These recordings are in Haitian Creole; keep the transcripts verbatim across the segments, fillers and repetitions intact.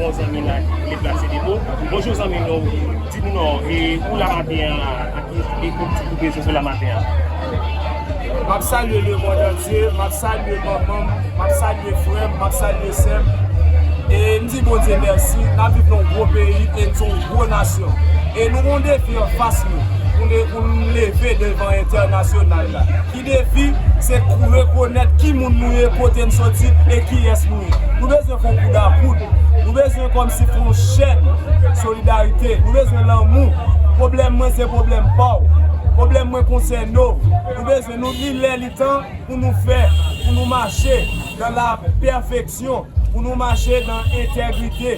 Yon zanmi la ki deplase de mo. Bonjou zanmi nou, di nou non, e ou la maten an, a ki ekip ou prezans ou la maten an? M ap salye lemonn antye, m ap salye manman m, m ap salye frè m, m ap salye sè m. E m di Bondye mèsi, n ap viv nan yon gwo peyi e n se yon gwo nasyon. E nou gen yon defi anfas nou pou n, pou n leve devan entènasyonal la. Ki defi? Se kou-, rekonèt ki moun nou ye, kote n soti e kiyès nou ye. Nou bezwen fè yon koudakout. Nou bezwen kòmsi fè yon chèn solidarite. Nou bezwen lanmou. Pwoblèm mwen se pwoblèm pa w. Pwoblèm mwen konsène w. Nou bezwen nou, li lè li tan pou nou fè, pou nou mache nan la pèfeksyon, pou nou mache nan entègrite,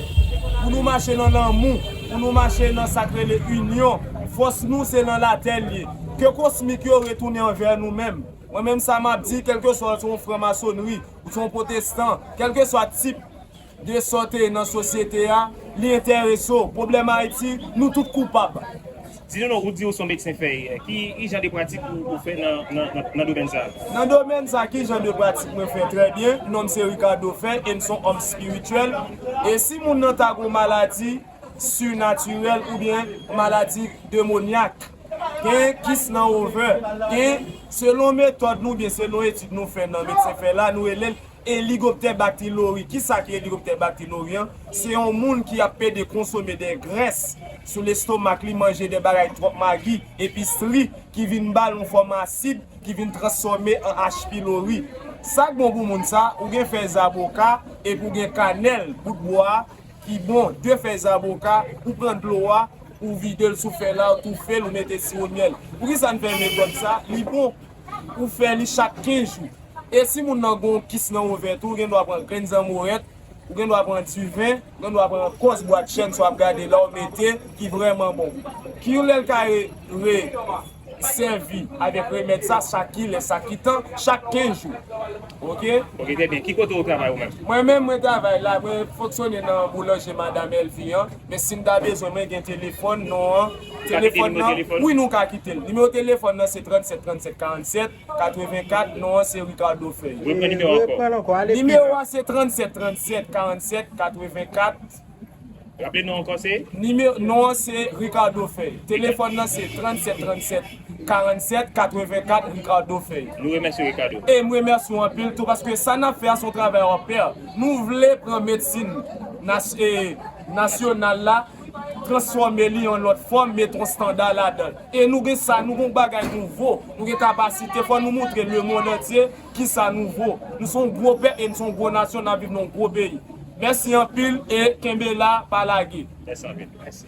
pou nou mache nan lanmou, pou nou mache nan sa k rele inyon. Fòs nou se nan latè l ye. Ke kosmik yo retounen anvè nou menm. Mwen menm sa m ap di, kèlkeswa ou se yon franmasonri, ou se yon pwotestan, kèlkeswa tip de sa w te ye nan sosyete a, li enterese w. Pwoblèm Ayiti, nou tout koupab. Di nou non, ou di ou se yon medsen fèy, ki, ki jan de pratik ou, ou fè nan, nan, nan, nan domèn sa a? Nan domèn sa a, ki jan de pratik mwen fè? Trè byen, non m se Ricardo Fèy e m se yon òm espirityèl. E si moun nan ta gen yon maladi sinatirèl oubyen maladi demonyak, gen kis nan ovè, gen, selon metòd nou oubyen selon etid nou fè nan medsen fèy la, nou rele l eligoptè baktilori. Kisa ki eligoptè baktilori an? Se yon moun ki ap pede konsome de grès sou lestomak li, manje de bagay twòp magi, episri, ki vin ba l yon fòm asid, ki vin transfòme an H. pylori. Sa k bon pou moun sa, ou gen fèy zaboka, epi ou gen kanèl, bout bwa, ki bon, de fèy zaboka, ou pran dlo a, ou vide l sou fèy la, ou toufe l, ou mete siwo myèl. Poukisa n fè metòd sa? Li bon, ou fè li chak kenz jou. E si moun nan gen yon kis nan ovè tou, ou gen dwa pran grenn zanmorèt, ou gen dwa pran diven, ou gen dwa pran kòs bwat chèn, sa w ap gade la, ou mete, ki vrèman bon. Ki lè l ka re, re, sèvi avèk remèd sa, chak kilè, sa ki tan, chak kenz jou. Oke? Oke, trè byen. Ki kote ou travay ou menm? Mwen menm, mwen travay la, mwen fonksyone nan boulanje Madanm Elvi an. Men si n ta bezwen mwen, gen telefòn, non an. Ou ka kite nimewo telefòn? Wi, nou ka kite l. Nimewo telefòn nan se trannsèt trannsèt karannsèt katrevenkat, non an se Ricardo Fèy. Reprann nimewo a ankò. Reprann ankò, ale pi ran. Nimewo a se trannsèt trannsèt karannsèt katrevenkat. Raple non ankò se? Nime-, non an se Ricardo Fèy. Telefòn nan se trannsèt trannsèt karannsèt katrevenkat Ricardo Fèy. Nou remèsye w, Ricardo. E m remèsye w anpil tou, paske sa n ap fè a se yon travay an pè. Nou vle pran medsin nas-, e, nasyonal la, transfòme li an lòt fòm, mete yon standa ladan l. E nou gen sa, nou gen yon bagay nou vo, nou gen kapasite, fò nou montre lemonn antye kisa nou vo. Nou se yon gwo pèp e nou se yon gwo nasyon, n ap viv nan yon gwo peyi. Mèsi anpil e kenbe la, pa lage. Mèsi anpil. Mèsi.